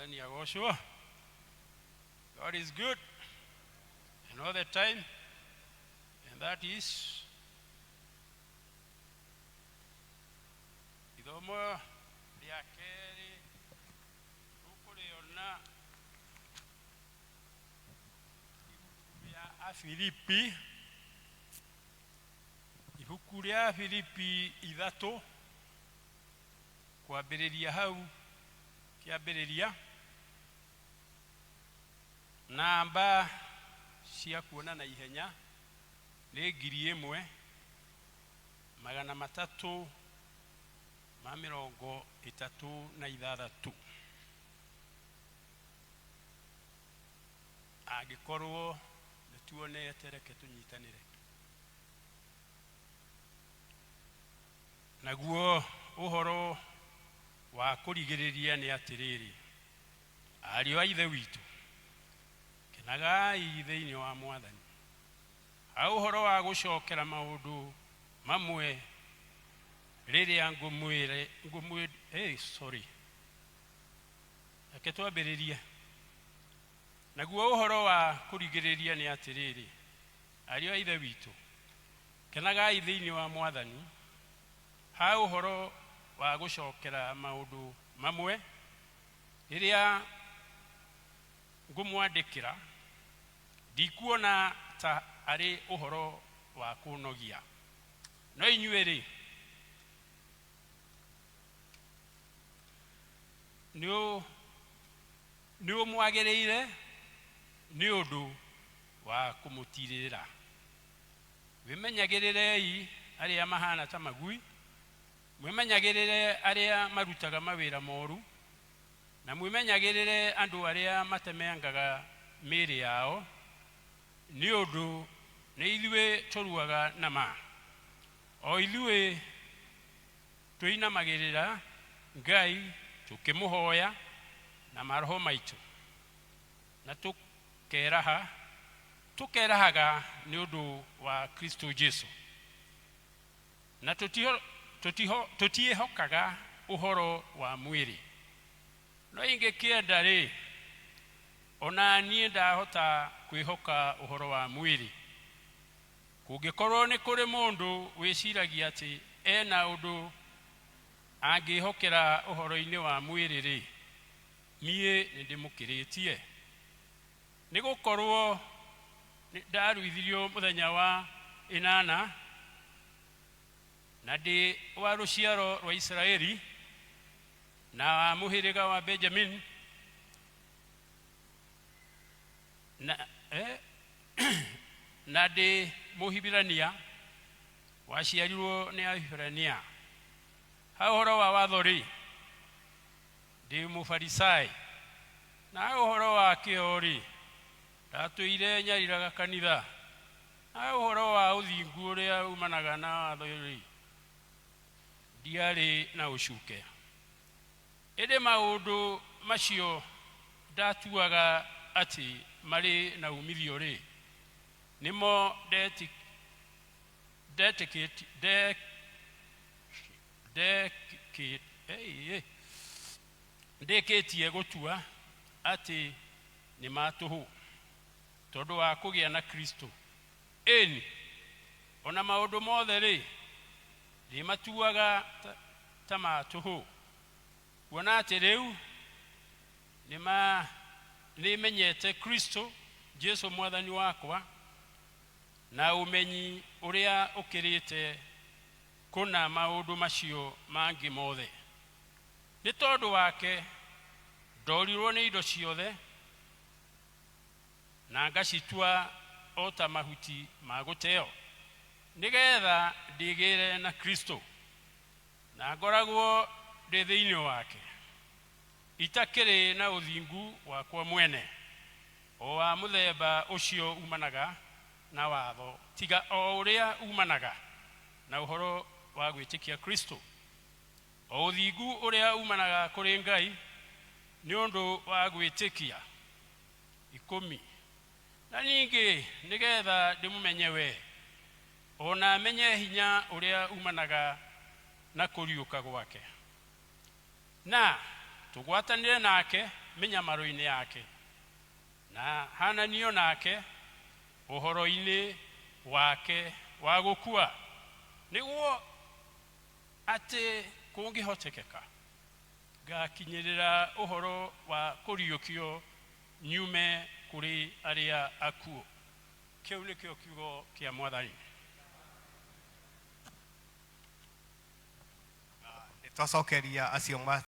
Mwathani agocwo. God is good and all the time, and that is ithomo rĩa kerĩ tũkũrĩona ibuku rĩa Afilipi, ibuku rĩa Afilipi 3, kwambĩrĩria hau kĩambĩrĩria, namba cia kuona na ihenya nĩ 1336. Angĩkorwo nĩ tuonete, reke tũnyitanĩre. Naguo ũhoro wa kũrigĩrĩria nĩ atĩrĩrĩ, ariũ a Ithe witũ, kenagai thĩinĩ wa Mwathani. Ha ũhoro wa gũcokera maũndũ mamwe rĩrĩa ngũmwĩre ngũmwĩ hey, sorry, reke twambĩrĩrie. Naguo ũhoro wa kũrigĩrĩria nĩ atĩrĩrĩ, ariũ a Ithe witũ, kenagai thĩinĩ wa Mwathani. Ha ũhoro wa gũcokera maũndũ mamwe rĩrĩa ngũmwandĩkĩra, ndikuona ta arĩ ũhoro wa kũnogia. No inyuĩ-rĩ, nĩ ũmwagĩrĩire nĩ ũndũ wa kũmũtirĩrĩra. Wĩmenyagĩrĩrei arĩa mahana ta magui, mwĩmenyagĩrĩre arĩa marutaga mawĩra moru, na mwĩmenyagĩrĩre andũ arĩa matemengaga mĩĩrĩ yao, nĩ ũndũ nĩ ithuĩ tũruaga na ma, o ithuĩ tũinamagĩrĩra Ngai tũkĩmũhoya na maroho maitũ, na tũkeraha tũkerahaga nĩ ũndũ wa Kristo Jesu, na tũtiĩhokaga ũhoro wa mwĩrĩ. No ingĩkĩenda rĩ, ona niĩ ndahota kwĩhoka ũhoro wa mwĩrĩ. Kũngĩkorwo nĩ kũrĩ mũndũ wĩciragia atĩ ena ũndũ angĩhokera ũhoro-inĩ wa mwĩrĩ rĩ, niĩ nĩ ndĩmũkĩrĩtie. Nĩ gũkorwo ndaruithirio mũthenya wa 8, na ndĩ wa rũciaro rwa Isiraeli, na wa mũhĩrĩga wa Benjamin, na ndĩ Mũhibirania waciarirwo nĩ Ahibirania. Ha ũhoro wa watho rĩ, ndĩ Mũfarisai, na ha ũhoro wa kĩo rĩ, ndatũire nyariraga kanitha. Na ha ũhoro wa ũthingu ũrĩa umanaga na watho rĩ, ndiarĩ na ũcuke. Ĩndĩ maũndũ macio ndatuaga atĩ marĩ na umithio rĩ, nĩmo ndĩkĩtie gũtua atĩ nĩ ma tũhũ, tondũ wa kũgĩa na Kristo. Ĩni, ona maũndũ mothe rĩ, ndĩmatuaga ta ma tũhũ, kuona atĩ rĩu nĩmenyete Kristo Jesu Mwathani wakwa, na ũmenyi ũrĩa ũkĩrĩte kũna maũndũ macio mangĩ mothe. Nĩ tondũ wake ndorirwo nĩ indo ciothe, na ngacitua o ta mahuti ma gũteo, nĩgetha ndĩgĩre na Kristo, na ngoragwo ndĩ thĩinĩ wake, itakĩrĩ na ũthingu wakwa mwene, o wa mũthemba ũcio umanaga na watho, tiga o ũrĩa umanaga na ũhoro wa gwĩtĩkia Kristo, o ũthingu ũrĩa umanaga kũrĩ Ngai nĩ ũndũ wa gwĩtĩkia. 10. Na ningĩ nĩgetha ndĩmũmenye we, o na menye hinya ũrĩa umanaga na kũriũka gwake, na tũgwatanĩre nake mĩnyamaro-inĩ yake, na hananio nake ũhoro-inĩ wake wa gũkua, nĩguo atĩ kũngĩhotekeka ngakinyĩrĩra ũhoro wa kũriũkio nyume kũrĩ arĩa akuũ. Kĩu nĩkĩo kiugo kĩa Mwathani. Nĩ twacokeria acio.